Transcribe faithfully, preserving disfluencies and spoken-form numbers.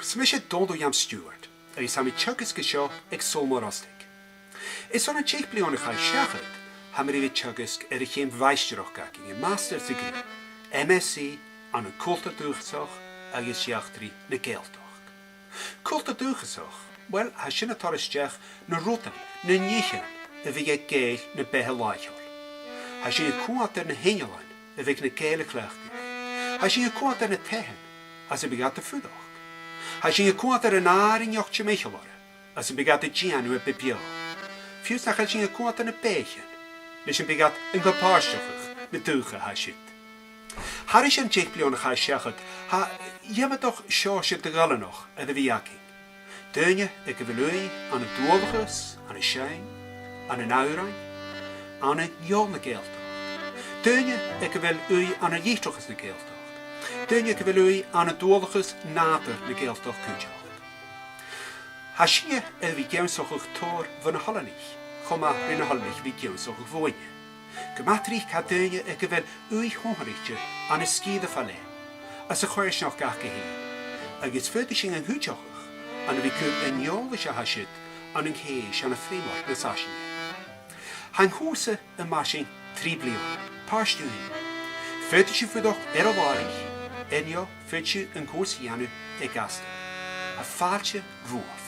Is mise Dòmhnall William Stewart, agus tha mi a' teagasg an seo aig Sabhal Mòr Ostaig. Airson an deich bliadhna a chaidh seachad, tha mi air a bhith a' teagasg air a' cheum mhaighstireachd againn, a' Mhaighstir sa Ghrian, M S c, ann an Cultar Dùthchasach agus Eachdraidh na Gàidhealtachd. Cultar dùthchasach, uill, tha sin a' toirt a-steach na rudan, na nithean a bhiodh aig Gàidheil na beatha làitheil. Tha sinn a' coimhead air na h-innealan a bhiodh na Gàidheil a' cleachdadh. Tha sinn a' coimhead air na taighean anns am biodh iad a' fuireach. Tha sinn a' coimhead air an àrainneachd timcheall orra anns am biodh iad a' dèanamh a bith beò. Fiù 's nach eil sinn a' coimhead air na beathaichean leis am biodh iad a' co-pàirteachadh na dùthcha a tha siud. Thairis air an deich bliadhna a chaidh seachad, tha iomadach seòrsa de dh'oileanach air a bhith againn. Daoine aig a bheil ùidh ann an dualchas, ann an seinn, ann an amhráin, ann an fheòil na Gàidhealtachd. Daoine aig a bheil ùidh ann an litreachas na Gàidhealtachd. Daoine aig a bheil ùidh ann an dualchas nàdar na Gàidhealtachd cuideachd. Tha sinne air a bhith ag ionnsachadh tòrr bho na h-oileanaich, cho math ri na h-oileanaich a bhith ag ionnsachadh bhuainne. Gu math tric tha daoine aig a bheil ùidh shònraichte ann an sgìre fa leth, anns a' choimhearsnachd aca fhèin, agus faodaidh sinn an cuideachadh ann a bhith a' cur an eòlais a tha siud ann an cèis ann am framework nas fharsainge. Tha an cùrsa a-mach sin trì bliadhna, pàirt a h-aon. Faodaidh sibh fuireach air an làraich, air neo faodaidh sibh an cùrsa a dhèanamh aig astar. Tha fàilte bhuaibh.